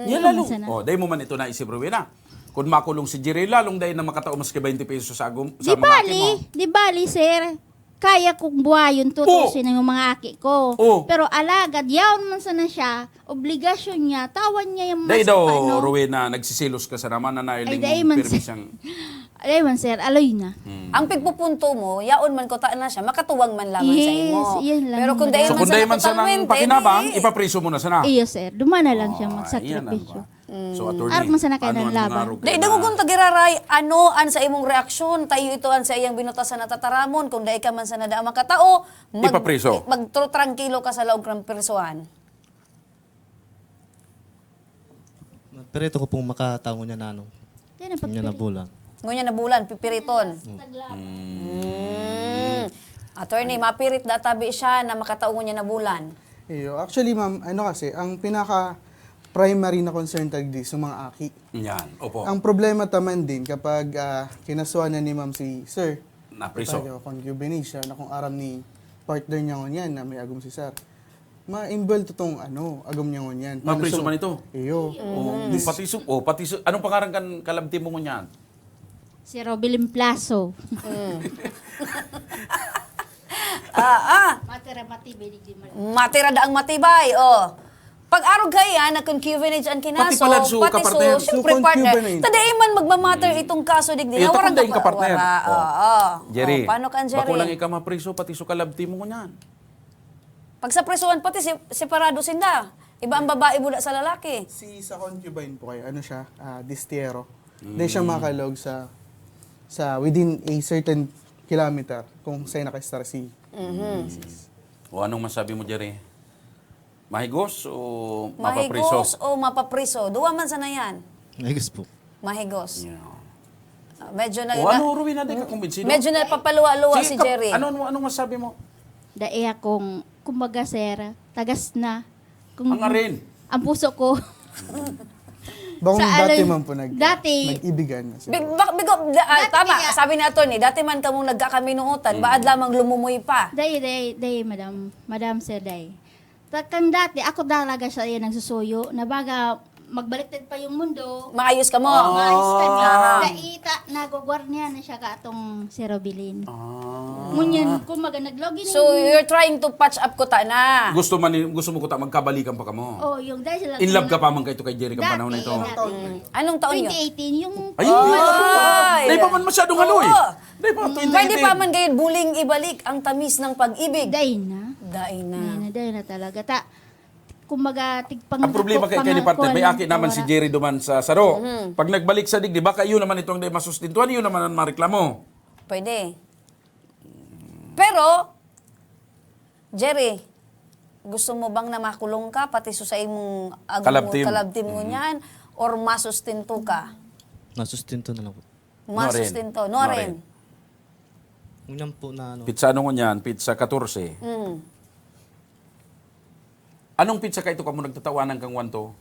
Yan lalo. Minsan na. Oh, dai mo man ito naisip, Rowena. Kung makulong si Jerry, lalong dai na makatao maski twenty pesos sa agom, sa Di mga aki bali, mo. di bali, sir. Kaya kong buhayon, tutusin Oh. ang mga aki ko. Oh. Pero alagad, yaon man sana siya, obligasyon niya, tawan niya yung mas Dai daw, ano. Rowena, nagsisilos ka sa naman na Ay, nailing dai man, pirmi sir. siyang Dai man, sir, aloy na. Ang pigpupunto mo, yaon man ko ta na siya, makatuwang man lamang sa Yes, imo. yan lang Pero kung naman. dai So man kung sana dai man sana totalmente, pakinabang, di- ipapriso mo na sana. Iyo, sir. Duman na lang siya Ah, magsakripisyo. So, attorney, Arog man sana kayo ano ng ang laban. mga arog Dai, na- dangogon ta giraray, ano an sa imong reaksyon? Tayo ito an sa iyang binutasan na tataramon. Kung dai ka man sana daan makatao, mag, Ipapriso. magtrotrangkilo ka sa laog ng prisohan. Pirito ko pong makatawo niya na ano. Yan ang Niya na pagpilit. bulan. Ngunyan na bulan, pipiriton. Mm. Attorney, mapirit da tabi siya na makatao ngunyan na bulan. Iyo. Actually, ma'am, ano kasi, ang pinaka primary na concern tagdi sa mga aki. Yan, opo. Ang problema taman din kapag ah, kinasuhan na ni ma'am si sir. Napriso. Tayo, concubinage siya na kung aram ni partner niya ngunyan na may agom si sir. Ma-involve tong ano, agom niya ngunyan. Mapriso Paano man sa- ito? Iyo. Oh, pati su, oh, pati su, anong pangaran kan kalabti mo ngunyan? Si Robilin Plaso. Ah, ah. Matira matibay, di man. Matira daang matibay, oh. Pag arog kaya na concubinage ang kinaso, Pati pala su, pati kapartner. su, siyempre Su, partner. concubinate. Tadai man magmamatter itong kaso digdi. Eh, Na warang takot na yung kapartner. Wara. Oh. Oo. Jerry, Oh, paano kan Jerry? Bako lang ika mapriso, pati su kalabti mo ngunyan. Pag sa prisuhan, pati si, separado sinda. Iba ang babae mula sa lalaki. Si sa concubine po kayo, ano siya, ah, distiyero. Hindi siya makalog sa sa within a certain kilometer kung saan nakastar si misis. O anong masabi mo, Jerry? Mahigos o mapapriso? Mahigos o mapapriso? Duwa man sana yan. Mahigos po. Mahigos. Yeah. Ah, medyo na, O na, ano, Rowena, di ka kumbinsido? Medyo napapaluwa-luwa Sige, si kap-, Jerry. Ano, ano, anong masabi mo? Dai akong, kumbaga, sir, tagas na. Kung Ang arin. Ang puso ko. Bang Sa dati aloy-, man po nag-, dati. nag-ibigan na sila. Big, bak-, bigo, da-, ah, Dati tama, nga. sabi ni attorney, dati man kamong nagkakaminuotan, Mm. baad lamang lumumoy pa. Dai, dai, dai, madam. Madam, sir, dai. Ta-, kang dati, ako talaga siya yung nagsusuyo, na baga, magbaliktad pa yung mundo. Maayos ka mo. Ah. Maayos ka na. Aha. Dai ta, nagwagwardiya na siya ka atong si Robilin. Ah. Ngunyan, kumbaga, naglogi na So, yung you're trying to patch up kuta na. Gusto man ni-, gusto mo kuta magkabalikan pa kamo? Oh, yung dahil sila In love ka sila pa man kayo kay Jerry kang Dati, panahon na ito? dati. Mm. Anong taon yun? Twenty eighteen, yung Ay, Ay! Dahil pa man masyadong haloy. Oo. Dahil pa, Mm. twenty eighteen. Pwede pa man gayon buling ibalik ang tamis ng pag-ibig. Dahil na. Dahil na. Dahil na, dahil na talaga. Ta, kumbaga, tigpang Ang problema kay, kay ni partner, may aki naman si Jerry duman sa saro. Mhm. Pag nagbalik sa digdi, baka yun naman itong di masustintuan, yun naman ang mareklamo. Pwede. Pero, Jerry, gusto mo bang na makulong ka, pati sa imong agom mo, Kalabtim. kalabtim mo Mm. niyan, or masustinto ka? Masustinto na lang po. Masustinto. No, No rin. rin. Yun lang po na ano. Pizza ano ngunyan? Pizza katorse. Mm. Anong pizza ka ito kamo nagtatawanan kang wanto?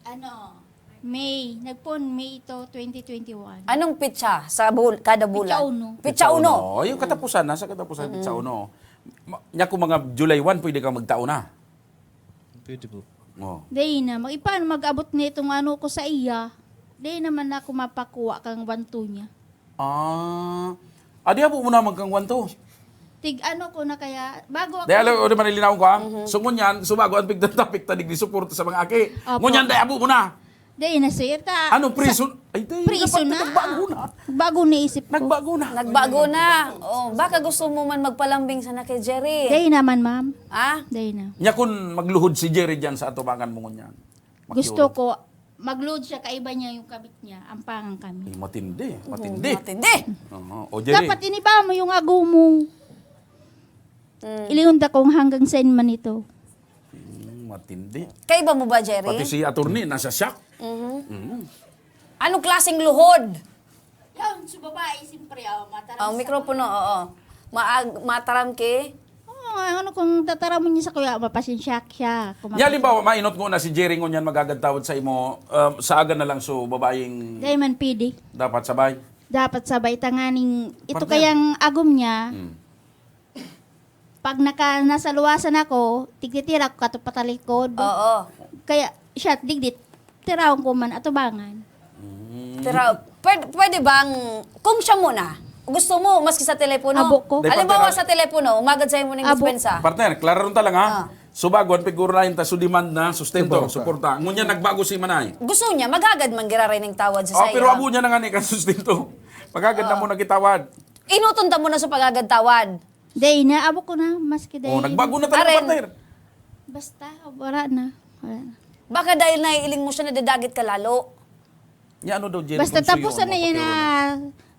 Ano, May. Nagpon May to twenty twenty-one. Anong pitsa sa bul-, kada bulan? Pitsa uno. Pitsa uno. Oh, yung katapusan, nasa katapusan, Mm. pitsa uno. Ma-, nya kung mga July one, pwede kang magtao na. Pwede po. Oh. Dai na. Mag-, paano mag-abot na itong ano ko sa iya? Dai naman ako mapakuha kang wanto niya. Ah. Adi, abo mo naman kang wanto. Tig ano ko na kaya, bago ako Dai, alo, o, di man, linawon ko, ah. Mhm. So, ngunyan, so, bago ang pigtatapik, tanig ni suporta sa mga aki. Opo. Ngunyan, dai, abo mo na. Dai na, sir, ta-, Ano, sa priso? Ay, dai, priso dapat na. nagbago na. Bago naisip ko. Nagbago na. Nagbago na. Oh, baka gusto mo man magpalambing sana kay Jerry. Dai naman, ma'am. Ah? Dai na. Nya kun magluhod si Jerry diyan sa atubangan mo ngunyan. Gusto Makiulog. ko, magluhod siya, kaiba niya yung kabit niya, ampangan kami. Ay, matindi, Mm, matindi. matindi. Oo. O, Jerry. Dapat iniba mo yung ago mo. Mm. Iliyon ta kung hanggang saan man ito. Mm, matindi. Kaiba mo ba, Jerry? Pati si attorney, nasa shock. Mhm. Mhm. Anong klaseng luhod? Yan, sa babae, siyempre, oh, mataram Ang sa mikropono, oo. Maag-, mataram ki? Oo, ano kung tataramon niya sa kuya, mapasensya siya. Kung Nya, halimbawa, mapasensya. mainot ngona si Jerry ngunyan magagad tawad sa imo, um, sa aga na lang so babaeng Dai man pwede. dapat sabay. Dapat sabay tanganing ito Partner. kayang agom niya. Hmm. Pag naka-, nasa luwasan ako, tigtitira ko kato patalikod. Oo. Kaya siya, digdi, tiraon ko man, atubangan. Mm. Tira-, pwede, pwede bang, kung siya muna, gusto mo, maski sa telepono? Abo ko. Di, Halimbawa partner, sa telepono, umagad sa'yo mo ng Abo. dispensa. Partner, klaro ta lang, ha? Ah. So, bago, ang pigurahin ta, so demand na, sustento, Suporta. suporta. Ngunyan, nagbago si Manay. Gusto niya, maghagad man giraray ning tawad sa Oh, saya. pero abo niya na nga ni kan sustento. Maghagad na Ah. mo nagitawad. Inuton ta mo na sa paghagad tawad. Dai na, abo ko na, maski dai. Oh, nagbago na talaga, Aren. partner. Basta, wala na. Wala na. Baka dahil naiiling mo siya, nadadagit ka lalo. Nya ano daw, Jerry, Basta kung suyo tapusan ang na yan mga na,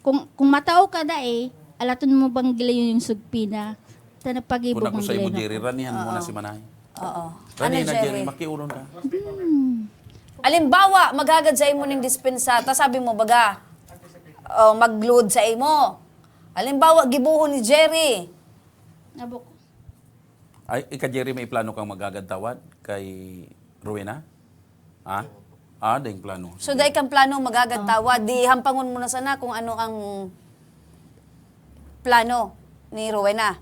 kung, kung matao ka dai, alaton mo bang gilayon yung sugpi na? Ta nagpag-ibo Una ko mang sa imo, gilayon Jerry, ako. ranihan mo na Oo. si Manay. Oo. Ranihan Ano, na, Jerry, Jerry? makiuron ka. Hmm. Alimbawa, maghagad sa imo ning dispensa, ta sabi mo, baga, oh, mag-load sa imo. Alimbawa, gibuhon ni Jerry. Abo ko. Ay, ika, Jerry, may plano kang maghagad tawad kay Rowena? Ha? Ah, daing plano. So, Sige. dai kang plano maghagad Ah. tawad, di hampangon mo na sana kung ano ang plano ni Rowena.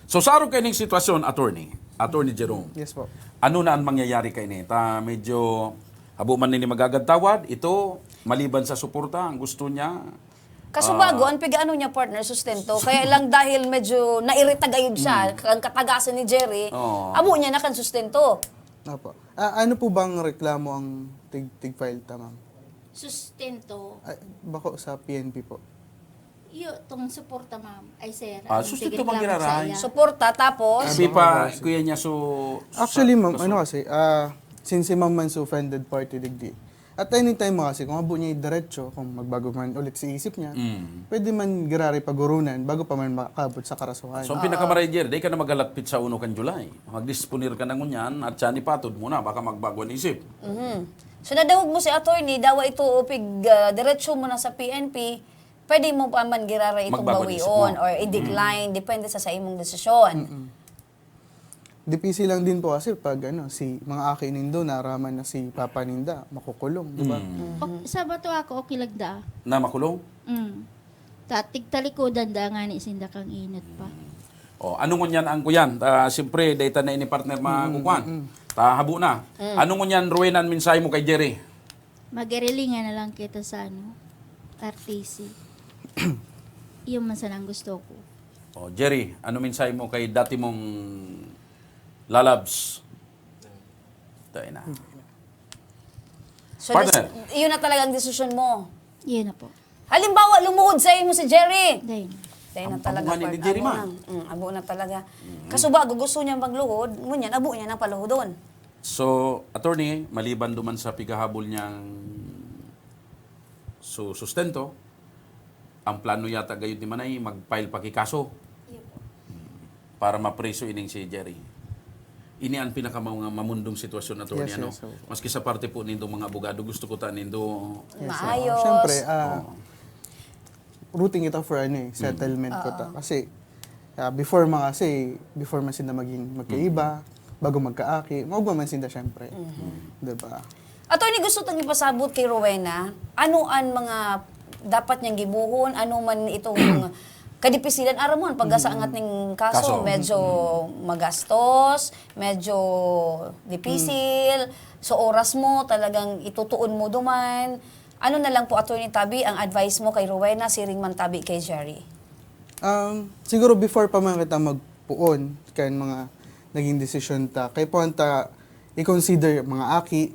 So, sa arog kaining sitwasyon, attorney, Attorney Jerome, Yes po. ano na ang mangyayari kaini? Ta, medyo habo man nini maghagad tawad, ito, maliban sa suporta, ang gusto niya, Kasubago, Ah. ang pigaano niya, partner, sustento. Kaya lang dahil medyo nairita gayud siya, Hmm. ang katagasan ni Jerry, Oo. abo niya na kan sustento. Opo. Ah, ano po bang reklamo ang tig-, tig-file ta, ma'am? Sustento. Ay, bako sa P N P po. Iyo, tong suporta, ma'am. Ay, sir, Ah, ang sustento tigreklamo bang sa giraray? iya. Suporta, tapos? Kasi Ano pa, ba, kuya niya, so, Actually, sa ma'am, kaso- ano kasi, ah, since si ma'am man so offended party digdi, At any time mo kasi, kung abo niya diretso, kung magbago man ulit si isip niya, Mm. pwede man giraray pagurunan bago pa man makabot sa karasuhan. So, ang pinakamaray, Jerry, di ka na maghalapit sa uno kan July. Magdisponer ka na ngunyan at siya ni patod mo na, baka magbago ang isip. Mhm. So, nadangog mo si attorney, dawa ito o pig, ah, diretso mo na sa P N P, pwede mo pa man giraray itong Magbago ang isip bawion mo. or i-decline, depende sa, sa imong desisyon. Dipisi lang din po kasi pag ano, si mga aki nindo, naraman na si papa ninda, makukulong, di ba? Mm. Ok, sa bato ako, okay lang da. Na makulong? Mm. Ta, tigtalikodan da nga ni sinda kang inot pa. O, ano ngunyan ang kuyan? Ah, siyempre, data na ini partner makukuan. Ta habo na. Ano ngunyan, Rowena, ang mensahe mo kay Jerry? Magirilingan na lang kita sa ano, R T C. Iyon man sanang gusto ko. O, Jerry, ano mensahe mo kay dati mong lalabs? Tayo na. So, Partner. des- yun na talaga ang desisyon mo. Yun na po. Halimbawa, lumuhod sa imo si Jerry. Dahil Dahil na Ang talaga, pabuhan ni partner. Jerry, Abo ma. na. Mm, abo na talaga. Kaso ba, gusto niyang magluhod, ngunyan, abo niya nang paluhodon. So, attorney, maliban duman sa pigahabol niyang su sustento, ang plano yata gayud ni Manay, mag-file pa ki kaso para mapriso ining si Jerry. Ini ang pinaka mga mamundong sitwasyon, attorney, Yes, ano? yes, opo. Maski sa parte po nindong mga abogado, gusto ko ta nindo Yes, sir. Maayos. Siyempre, ah, rooting ito for ano eh, settlement ko ta. Kasi, ah, before mga kasi, before man sila maging magkaiba, bago magkaaki, maugma man sila siyempre. Di ba? Attorney, gusto tang ipasabot kay Rowena, ano an mga dapat niyang gibohon, ano man itong kadipisilan, aram mo, an paggasangat ning kaso, Kaso. Medyo magastos, medyo dipisil, so oras mo, talagang itutuon mo duman. Ano na lang po, Attorney Tabi, ang advice mo kay Rowena, siring man tabi kay Jerry? Um, siguro before pa man kita magpuon kan mga naging desisyon ta, kaipuhan ta i-consider mga aki,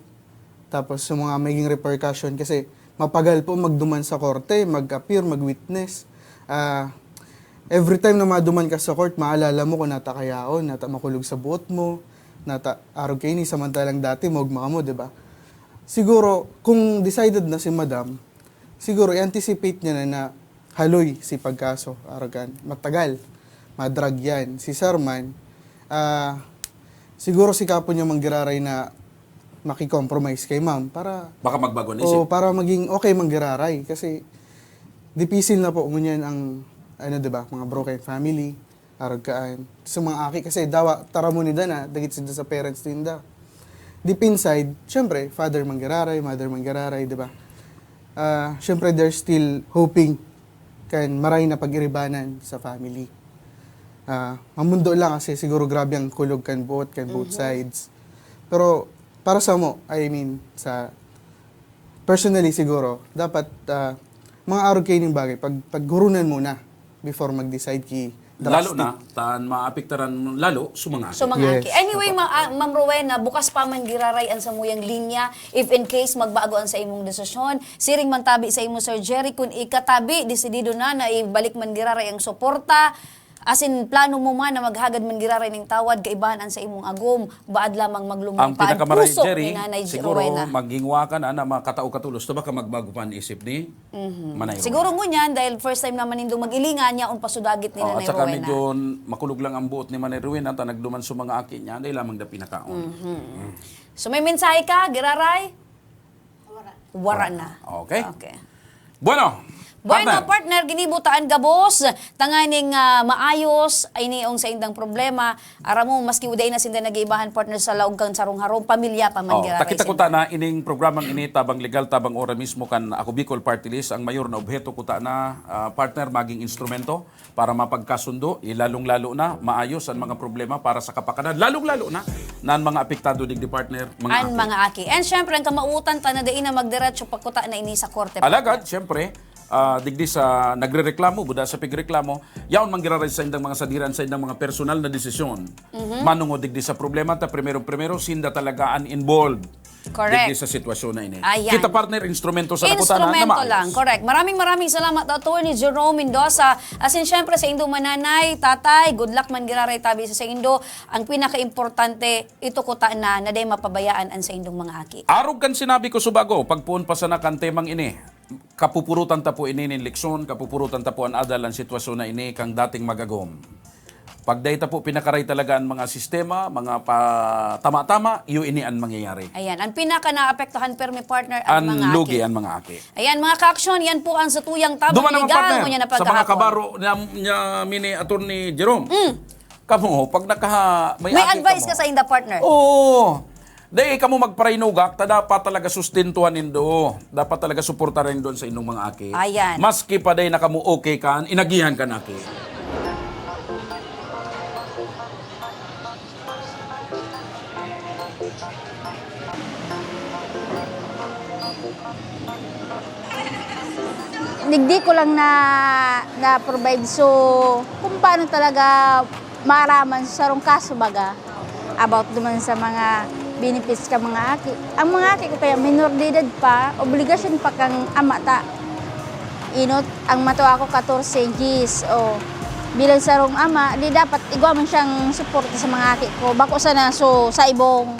tapos sa mga magiging repercussion, kasi mapagal po magduman sa korte, mag-appear, mag-witness. Ah, every time na maduman ka sa court, maalala mo kung nata kayaon, nata makulog sa buot mo, nata arog kaini, samantalang dati maugma mo, di ba? Siguro, kung decided na si madam, siguro i-anticipate niya na, na haloy si pagkaso, arogan. Matagal, madrag yan. Si sir man, ah, siguro sikapon niya manggiraray na makicompromise kay ma'am para Baka magbago ang o isip. para maging okay manggiraray. Kasi dipisil na po ngunyan ang, ano, di ba, mga broken family, arog kaan. Sa mga aki, kasi dawa, taramo nida na, dagit sida sa parents ninda. Deep inside, syempre, father manggiraray, mother manggiraray, di ba? Ah, syempre, they're still hoping kan maray na pag-iribanan sa family. Ah, mamundo lang kasi siguro grabe ang kulog kan both, kan both sides. Pero para sa mo, I mean, sa personally siguro, dapat ah, mga arog kayo ning bagay, pag, paghurunan muna before mag-decide ki Lalo drastic. Na, tan maapektaran lalo sa mga aki. So, mga Yes, aki. Anyway, tama. ma- ah, Ma'am Rowena, bukas pa man giraray an samuyang linya. If in case magbago an sa imong desisyon, siring man tabi sa imo, Sir Jerry, kun ikatabi, desidido na na ibalik man giraray ang suporta, asin plano mo man na maghagad man giraray ning tawad, kaibahan an sa imong agom, baad lamang maglumong Ang pa an pinakamaray, puso Jerry, ni Nanay siguro Rowena. maghinwa ka na, na makatao ka tulos. Diba ka magbago pa ang isip ni Manay Rowena? Siguro ngunyan, dahil first time naman nindong mag-ilingan, yaon pa sudagit ni Oh, Nanay at saka Rowena. medyo makulog lang ang buot ni Manay Rowena, ta nagduman sa mga aki niya, dahil lamang na pinakaon. So may mensahe ka, Giraray? Wara na. Okay. Okay. Bueno, Bueno, partner. Partner, ginibo ta an gabos, tanganing ah, maayos, ini ang saindang problema. Aram mo, maski uday na sinda nag-iibahan, partner, sa laog kan sarong harong, pamilya pa man Oh, giraray takita ko sinda. Ta na ining programang ini, Tabang Legal, Tabang Ora mismo kan Ako Bicol Party List, ang mayor na obheto ko ta na, ah, partner, maging instrumento para mapagkasundo, eh, lalong-lalo na maayos ang mga problema para sa kapakanan, lalong-lalo na na ang mga apektado digdi, partner, mga An aki. Mga aki. And syempre, ang kamautan ta na dai na magdiretso pa kuta na ini sa korte, Alagad, partner. Siyempre, ah, digdi sa nagrereklamo, buda sa pigreklamo, yaon manggiraray sa indang mga sadiran, sa indang mga personal na desisyon. Mhm. Manungod digdi sa problema, ta primero-primero, sinda talaga an involved. Correct. Digdi sa sitwasyon na ini. Ayan. Kita, partner, instrumento sa nakutan na Instrumento maayos. lang, correct. Maraming maraming salamat, Attorney Jerome Mendoza. As in, syempre, sa indong mga nanay, tatay, good luck man giraray tabi sa saindo. Ang pinaka-importante, ito kuta na, na di mapabayaan ang sa indong mga aki. Arog kan sinabi ko subago, pagpoon pa sana kan temang ini, kapupurutan ta po ini nin leksyon, kapupurutan ta po an adal an sitwasyon na ini kang dating magagom. Pag dai ta po pinakaray talaga an mga sistema, mga pa, tama-tama, iyo ini an mangyayari. Ayan, ang pinaka naapektuhan permi partner ang An mga lugi aki. An mga aki. Ayan, mga ka-action, yan po ang sa tuyang tabang Duman naman, legal partner, mo niya na sa mga pagkahapon. kabaro na, na mini Attorney Jerome. Mm. Kamo, pag nakaha... May advice ka sa inda, partner? Oo. Dai kamo magparainugak, ta dapat talaga sustentuhan nindo. Dapat talaga suportaran nindo sa inyong mga aki. Ayan. Maski pa dai na kamo okay kan, inagihan kan aki. Digdi ko lang na, na-provide. So, kung paano talaga maaraman sa sarong kaso baga, about naman sa mga benefits ka mga aki. Ang mga aki ko kaya minor de edad pa, obligasyon pa kang ama ta. Inot, ang mato ako katorse years. O, bilang sarong ama, di dapat igwa man siyang suporta sa mga aki ko. Bako sana, so, sa ibong